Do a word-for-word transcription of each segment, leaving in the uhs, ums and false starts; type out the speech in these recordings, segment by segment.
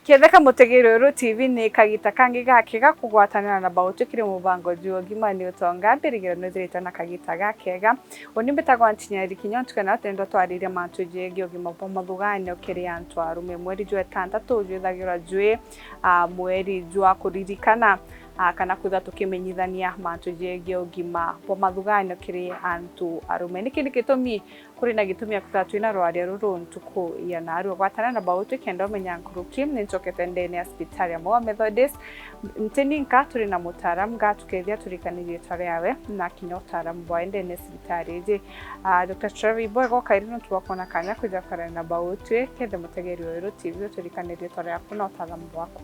Ketheka mutegeri Weru T V ni kagita kangi gakega kugwatanira na Bautu kiri mubango juu ugima ni utonga mbirigiro nwithiritwe na kagita gakega. Uni mbitagwa Ntinyeri Kinya ntuke na twendwa twariria mantu jegie ugima bwa mathuganio kiri antu arume. Mweri jwa itantatu jwithagirwa jwi, ah, mweri jwa kuririkana, ah, kana kwithwa tukimenyithania mantu jegie ugima bwa mathuganio kiri antu arume. Niki ni gitumi Kuri na gitumi ya kwithirwa twina rwaria ruru ntuku ya naarua. Gwatana na Bautu kenda umenya nkuruki, ni ncokete ndene ya cibitari ya Maua Methodist. Nti ninka turi na mutaaramu gatukethia turikanie riitwa riawe na kinya utaaramu bwawe ndene ya cibitari iji. Ah, Doctor Trevor, ibwega ukairi nontu bwa kwona kanya kwija kwaria na Bautu, kethe mutegeri wa Weru T V uturikanie riitwa riaku na utaaramu bwaku.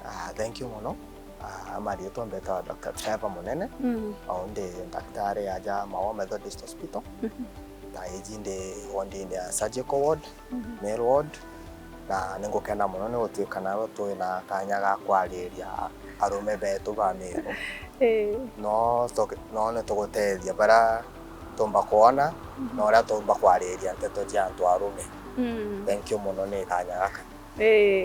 Ah, thank you mono. Ah, ama riitwa mbetawa Doctor Trevor Munene. Mm. Au ndi ndaktari aja Maua Methodist Hospital. Mhm. Na iji ndi wardini ya surgical ward, mhm, male ward, na ningukena mono ni gutuika nawe twi na kanya ga kwariria arume betu ba Meru. Ii. No tuke-, no ni tugutethia baria tumba kwona, mhm, na uria tumba kwariria nteto cia antu arume. Mm. Thank you mono ni kanya gaka. Ii.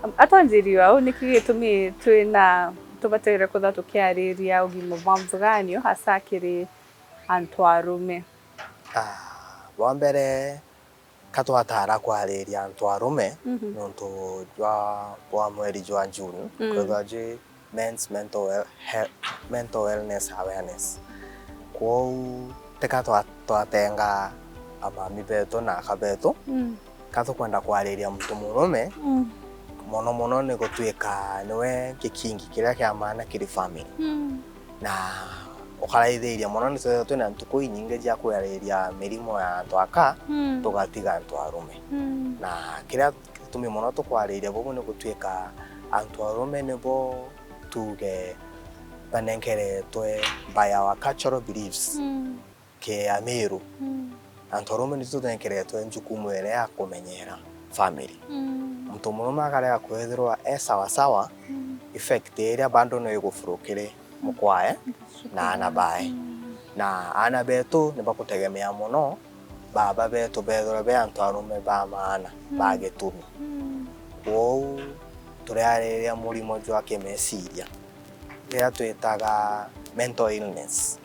Mm. Atonjiri au, niki gitumi twina, tubatere kwithirwa tukiariria ugima bwa nthuganio, hasa kiri antu arume? Ah, bwa mbere, ka twatara kwariria antu arume, mhm, nontu jwa, bwa mweri jwa June, mm, kwethirwa jwi Men's Mental Well-, He-, Mental Wellness Awareness. Kwou, tika twa-, twatenga amami betu na aka betu, mm, ka tukwenda kwariria muntu murume, mm, mono mono ni gutuika niwe gikingi kiria kia maana kiri family. Mm. Na ukaraithiria mono, ni twethagirwa twina ntuku inyingi cia kwariria mirimo ya antu aka, mm, tugatiga antu arume. Mm. Na kiria gitumi mono tukwariria bubu ni gutuika antu arume nibo tuge banenkeretwe by our cultural beliefs, mm, ki Amiru. Mm. Antu arume ni tutenkeretwe njukumu iria ya kumenyera family. Mm. Muntu murume akarega kwithirwa e sawa sawa, mm, effect iria bado no igufurukire mukwae na ana bae. Mm. Na ana betu ni bakutegemea mono baba betu bethirwe be antu arume ba maana, mm, ba gitumi. Mm. Kwou turiariria murimo jwa kimeciria, riria twitaga mental illness,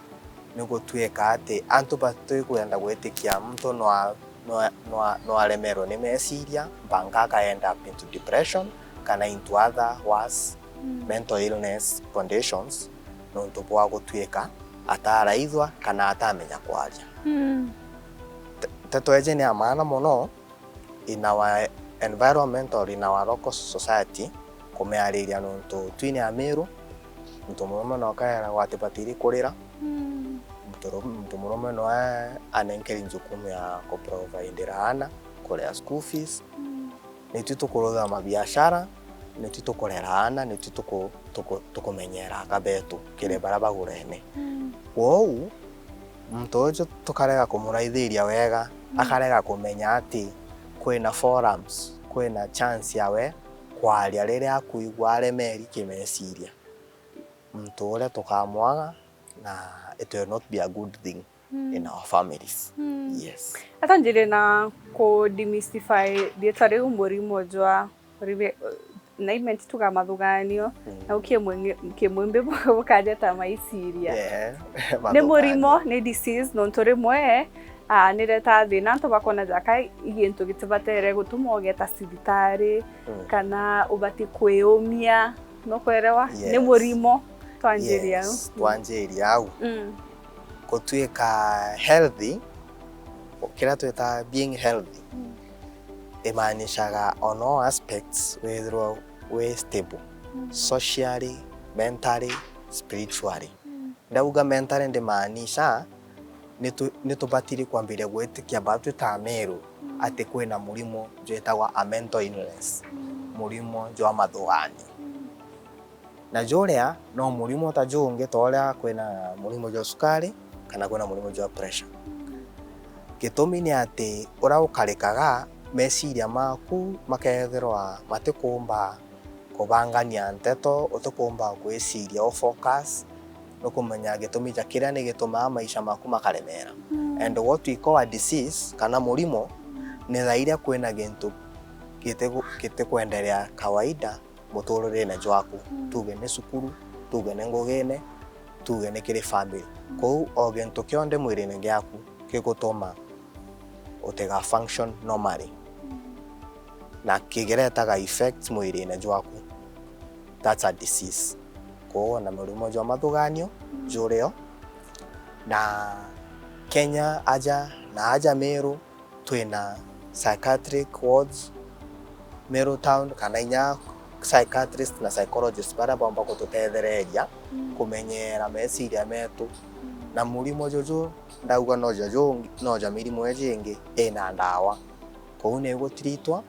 ni gutuika ati antu batikwenda gwitikia muntu no a-, no a-, no a-, no aremerwe ni meciria, mpaka aka end up into depression kana into other worse, mm, mental illness conditions, nontu bwa gutuika ataraithwa kana atamenya kwaria. Mm. Te-, nteto iji ni ya maana mono, in our environment or in our local society, kumiariria nontu twine Amiru, muntu murume no kaeragwa ati batiri kurira. Mm. Muntu ru-, muntu murume noe anenkeri njukumu ya kuprovide ana, kuria school fees. Mm. Nitwi tukurutha mabiashara, nitwi tukurera ana, nitwi tuku-, tuku-, tukumenyera aka betu kiri, mm, baria bagurene. Mm. Kwou, muntu uju tukarega kumuraithiria wega, mm, akarega kumenya ati kwina forums, kwina chance yawe kwaria riria akwigua aremeri kimeciria. Muntu uria tukamwaga, na it will not be a good thing, mm, in our families. Mm. Yes. Atonjiri na ku demystify riitwa riu murimo jwa ribe-, na imenti tuga mathuganio, mm, na ukie mwingi-, kimwimbi bu-, bukaja ta maiciria. Yeah. Ni murimo, ni disease, nontu rimwe, ah, nireta thina, antu bakona jaka i gintu gitibatere gutuma ugeta cibitari, mm, kana ubati kwiumia, nukwerewa? Ni, yes, murimo, twanjiria au. Yes, twanjiria au. Mm. Gutuika healthy, kiria twita being healthy, mm, imaanishaga on all aspects withirwa wi stable, mm, socially, mentally, spiritually. Mm. Ndauga mentally ndimaanisha nitu-, nitubatiri kwambiria gwitikia baa twi ta Ameru, mm, ati kwina murimo jwitagwa a mental illness, mm, murimo jwa mathuganio. Mm. Na juria no murimo ta jungi, ta uria kwina murimo jwa cukari kana kwina murimo jwa pressure. Mm. Gitumi ni ati uria ukarikaga, meciria maku makethirwa matikumba kubangania nteto, utikumba gwiciria u focus, nukumenya gitumi ja kiria ni gitumaa maisha maku makaremera. Mm. And what we call a disease kana murimo, mm, ni thaa iria kwina gintu gitigu-, gitikwenderea kawaida muturire-ine jwaku. Mm. Tuge ni cukuru, tuge ni ngugine, tuge ni kiri family. Mm. Kou o gintu kionthe mwirine giaku gigutuma utiga function normally. Mm. Na kigiretaga effects mwirine jwaku. That's a disease. Kou ona murimo jwa mathuganio, mm, jurio. Na Kenya aja, na aja Meru, twina psychiatric wards, Meru Town, kana inya psychiatrist na psychologist baria baumba gututethereria, mm, kumenyera meciria metu. Mm. Na murimo juju ndauga no ja jungi, no ja mirimo iji ingi ina ndawa. Kou ni igutiritwa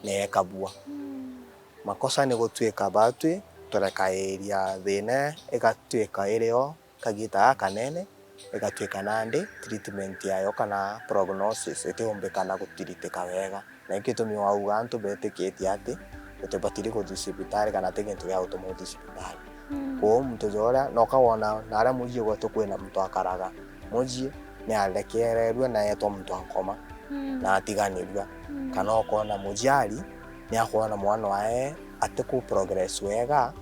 na ikabua. Mm. Makosa ni gutuika batwi turekairia thina igatuika iri o kagita gakanene, igatuika nandi treatment yayo kana prognosis itiumbikana gutiritika wega. Na iki gitumi wauga antu betikitie ati utibatiri kuthi cibitari kana ti gintu gia gutuma uthi cibitari. Mm. Kwou muntu ja uria, na ukawona na aria mucii gwetu kwina muntu akaraga mucii, ni arekererue na eetwa muntu wa nkoma, mm, na atiganirua. Mm. Kana ukona muciari ni akwona mwana wae atiku progress wega,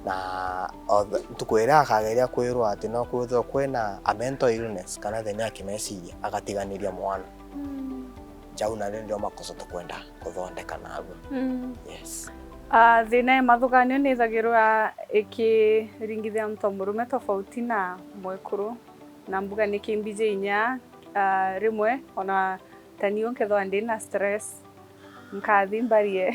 na o th-, ntuku iria akageria kwirwa ati no kwithirwa kwina a mental illness kana thina ya kimeciria, agatiganiria mwana. Mm. Jau nario ndio makosa tukwenda kuthondeka narua. Mm. Yes. Ah, thina ya mathuganio ni ithagirwa ikiringithia muntu murume tofauti na mwekuru, na mbuga ni kimbiji inya, ah, rimwe ona ta niu nkethwa ndi na stress, nkathi mbarie,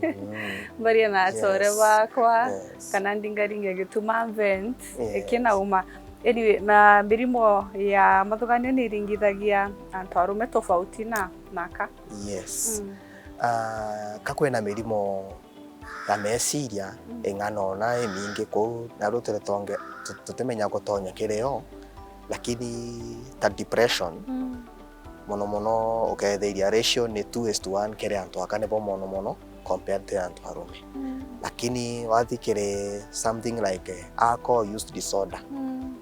mm, mbarie na acore, yes, bakwa, yes, kana ndingaringe gituma vent, yes, ikinauma. Anyway, na mirimo ya mathuganio ni iringithagia antu arume tofauti na, na aka. Yes. Mm. Ah, ka kwina mirimo ya meciria, mm, ing'ana ona imingi kuu, na riu turi tonge-, tu-, tutimenya gutonya kiri yo, lakini ta depression, mm, mono mono ukethiria ratio ni two is to one kiri antu aka nibo mono mono compared to antu arume. Mm. Lakini wathi kiri something like, eh, alcohol use disorder, mm,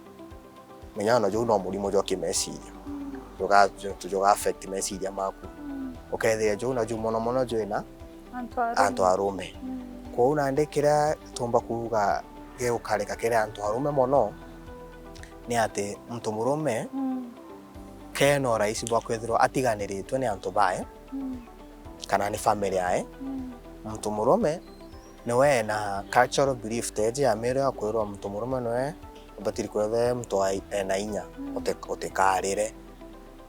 menya ona juu no murimo jwa kimeciria. Mm. Juga-, ju-, juga affect meciria maku. Mm. Ukethira juu na juu mono mono jwina antu arume. Antu arume. Mm. Kwou nandi kiria tumba kuuga gigukarika kiri antu arume mono ni ati muntu murume, mm, kena urahisi bwa kwithirwa atiganiritwe ni antu bae, mm, kana ni family yae. Mm. Muntu murume niwe ena cultural belief teje ya Meru ya kwirwa muntu murume niwe ubatiri kwithirwa e muntu wa, ena inya, mm, uti-, utikarire.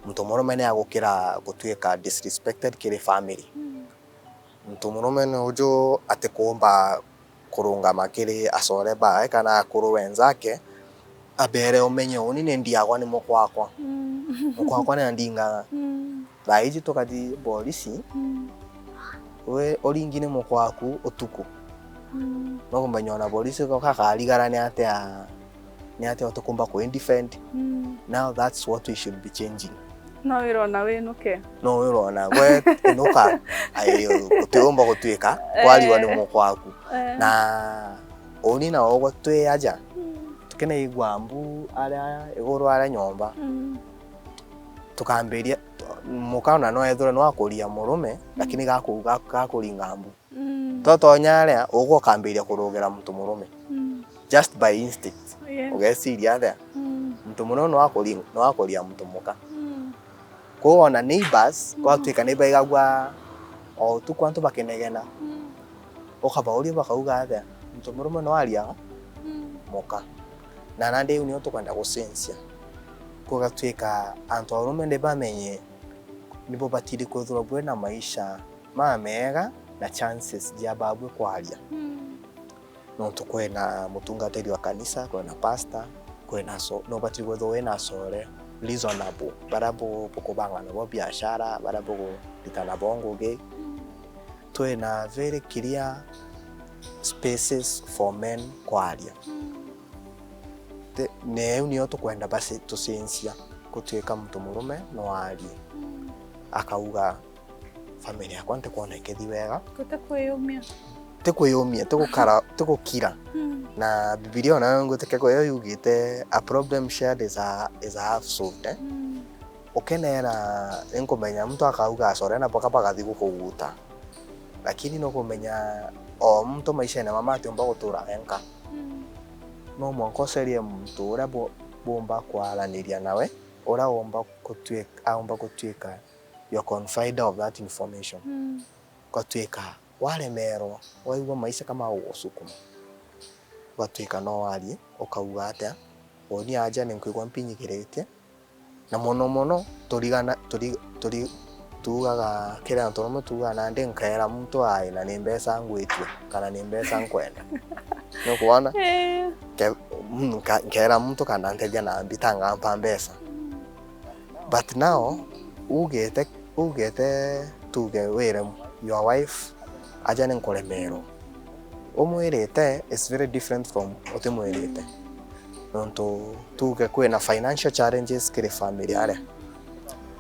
Muntu murume ni agukira gutuika disrespected kiri family. Mm. Muntu murume ni uju atikumba kurungama kiri acore bae kana akuru wenzake, abere umenye, uni ni ndiagwa ni mukwakwa. Mm. Mukwakwa ni andingaga. Mm. Thaa iji tukathi borisi, mm, we uringi ni mukwaku utuku. Mm. No kumenya ona borisi gakarigara ni atia, ni atia utikumba ku indefend. Mm. Now that's what we should be changing. No wirona winuke. No wirona, gwe inuka, ai, utiumba gutuika kwariwa ni, eh, mukwaku. Eh. Na uni na ogwe twi aja, mm, tukinaigua mbu aria iguru aria nyomba. Mm. Tukambiria, muka ona no ethirwe no akuria murume, mm, lakini gaku-, gaku-, gakuringa mbu. Mm. Totonya aria, ugwe ukambiria kurugira muntu murume. Mm. Just by instinct. Yes. Ugeciria atia? Mm. Muntu murume no akuri-, no akuria muntu muka. Mm. Kwou ona neighbors, mm, gwatuika ni baigagua o utuku antu bakinegena. Mm. Ukabauria bakauga atia? Muntu murume no ariaga, mm, muka. Na nandi iu nio tukwenda gucenjia. Kugatuika antu arume ni bamenye nibo batiri kwithirwa bwina maisha mamega na chances cia babwe kwaria. Mm. Nontu kwina mutungatiri wa kanisa, kwina pastor, kwina so-, no batiri kwithirwa wina acore reasonable, baria bu-, bukubanga nabo biashara, baria bukurita nabo ngugi. Mm. Twina very clear spaces for men kwaria. Mm. Te-, na iu nio tukwenda basi tucenjia, gutuika muntu murume no arie. Mm. Akauga, family yakwa ntikwona ikithi wega. Guti kwiyumia. Ti kwiyumia, ti gukara, ti gukira. Mm. Na Bibilia ona yo ngwitikia yo yugite, "A problem shared is a, is a half solved," eh? Mm. Ukenera, inkumenya muntu akauga acore na boka bagathi gukuguta. Lakini nukumenya o muntu maishene mama atiumba gutura wenka. Mm. No mwanka ucarie muntu uria bu-, bumba kwaraniria nawe, uria umba gutwika, aumba gutwika your confide of that information. Mm. Ugatuika waremerwa, waigua maisha kama ugusukuma, ugatuika no warie, ukauga atia, uuni aja ni nkwigua mpinyikiritie, na mono mono turigana, turi-, turi-, tuugaga kiri antu bamwe tuugaga, nandi nkaera muntu ai na ni mbeca ngwitie kana ni mbeca nkwenda. Nukwona? Eh. Ke-, mm, nka-, nkaera muntu kana ntethia na mbi ta ngampa mbeca. Mm. But now, ugite, ugite tuuge wire your wife, aja ni nkuremerwa. Umwirite is very different from utimwirite. Nontu tuuge kwina financial challenges kiri family aria.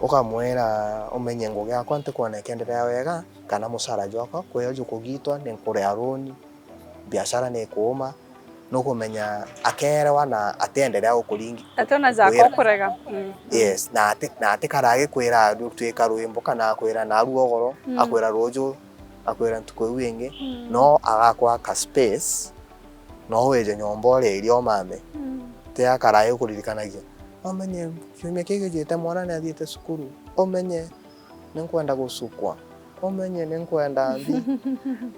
Ukamwira, umenye ngugi yakwa ntikwona ikiendelea wega, kana mucara jwakwa kwio jukugitwa, ni nkuria loan, biashara ni ikuuma, nukumenya akeerewa na atiendelea gukuringi-, ationa jaka gukwira. Ukurega. Mm. Yes, na ati-, na atikara agikwira, "Twika rwimbo," kana akwira, "Narua ugoro," mm, akwira, "Ruju," akwira, "Ntuku iu ingi." Mm. No agakwa ka space, no wije nyomba uria irio mame. Mm. Ti akara agikuririkanagia. Umenye, kiumia kii kijite mwana ni athiite cukuru. Umenye, ni nkwenda gucukwa, umenye ni nkwenda mbi.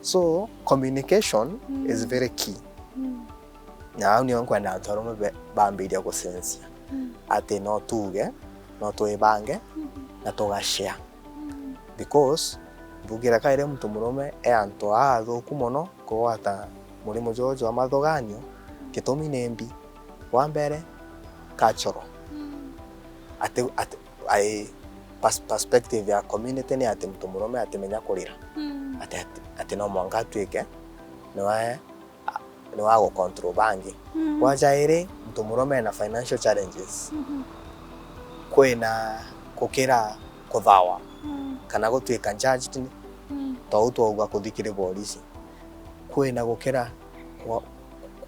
So, communication, mm, is very key. Mm. Na au nio nkwenda antu arume be-, bambiria gucenjia. Mm. Ati no tuuge, no twibange, mm-hmm, na tugashare. Mm. Because, mbugire kairi muntu murume e antu aathuku mono kugwata murimo juju jwa mathuganio, gitumi ni mbi. Wa mbere, cultural. Mm. Ati, ati, ai, pers-, perspective ya community ni ati muntu murume atimenya kurira. Mm. Ati, ati, ati no mwanka atwike niwe, a, niwe agu control bangi. Mm. Gwa jairi, muntu murume ena financial challenges. Mm-hmm. Kwina gukira kuthawa, mm, kana gutwika judged, mm, ta uu twauga kuthi kiri borisi. Kwina gukira, gwa-,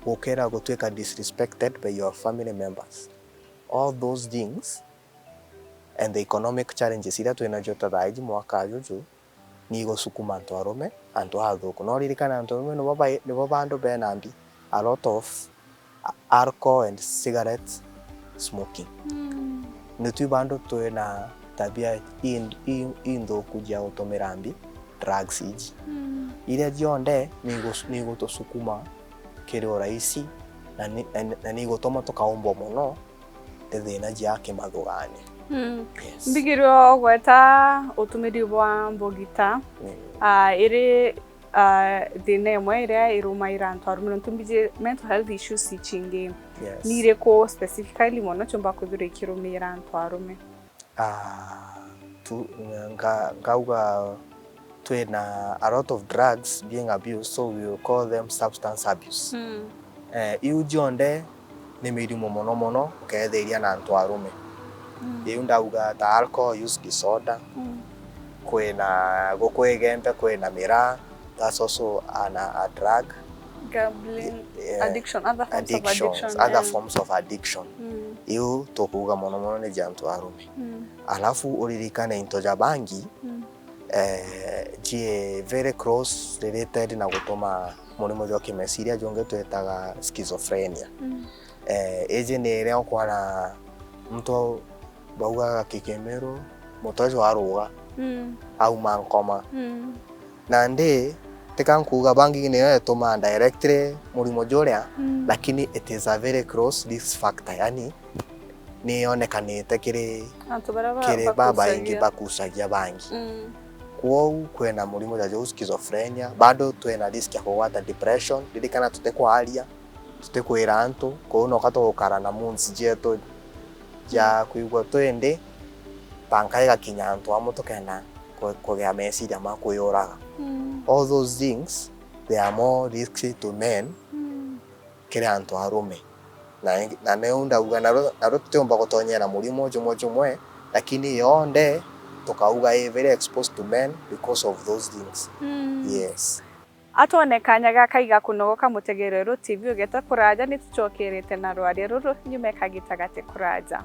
gukira gutwika disrespected by your family members. All those things and the economic challenges iria twinacio ta thaa iji mwaka juju, ni igusukuma antu arume, antu athuku. No ririkana antu arume nibo bai-, nibo bandu bena mbi, a lot of a-, alcohol and cigarette smoking. Mm. Nitwi bandu twina tabia in-, in-, inthuku cia gutumira mbi, drugs iji. Mm. Iria cionthe ni igus-, ni igutusukuma kiri urahisi na ni, na ni, na ni igutuma tukaumbwa mono ni thina jia kimathugani. Mm. Yes. Mbigirwe ugweta utumiri bwa mbugita, mm, ah, iri, ah, thina imwe iria irumaira antu arume, nontu mbiji mental health issues ichingi. Yes. Ni iriku specifically mono ciumba kwithirwa ikirumira antu arume? Ah, tu-, nga-, ngauga twina a lot of drugs being abused, so we will call them substance abuse. Mm. Eh, iu cionthe ni mirimu mono mono ukethiria na antu arume. Mm. Iu ndauga ta alcohol use disorder, mm, kwina gukua igembe, kwina miraa, that's also an, a drug. Gambling, yeah, addiction, other forms of addictions, addiction, other, yeah, forms of addiction. Mm. Iu tukuuga mono mono ni ja antu arume. Mm. Alafu uririkane into ja bangi, mm, eh, ji very close related na gutuma murimo jwa kimeciria jungi twitaga schizophrenia. Mm. Eh, iji ni iria ukwona muntu baugaga kikimiru, mutwe jwaruga, mm, auma nkoma. Mm. Nandi, tika nkuuga bangi niyo itumaa directly murimo juria, mm, lakini it is a very close risk factor, yani, ni yonekanite kiri, antu baria ba-, kiri babaingi bakucagia, bakucagia bangi. Mm. Kwou kwina murimo ja juu schizophrenia, bado twina risk ya kugwata depression, ririkana tutikwaria, tutikwira antu, kwou noka tugukara na moods jetu ja, mm, kwigua twi nthi, mpaka igakinya antu amwe tukenda ku-, kugia meciria ma kwiyuraga. Mm. All those things, they are more risky to men, mm, kiri antu arume. Na, na niu ndauga, naru, naru tutiumba gutonyera murimo jumwe jumwe, lakini yonthe tukauga i very exposed to men because of those things. Mm. Yes. Atwone kanya gaka igakunogoka, mutegere Weru T V ugeta kuraja, ni tucokerete na rwaria ruru nyuma ya kagita gati kuraja.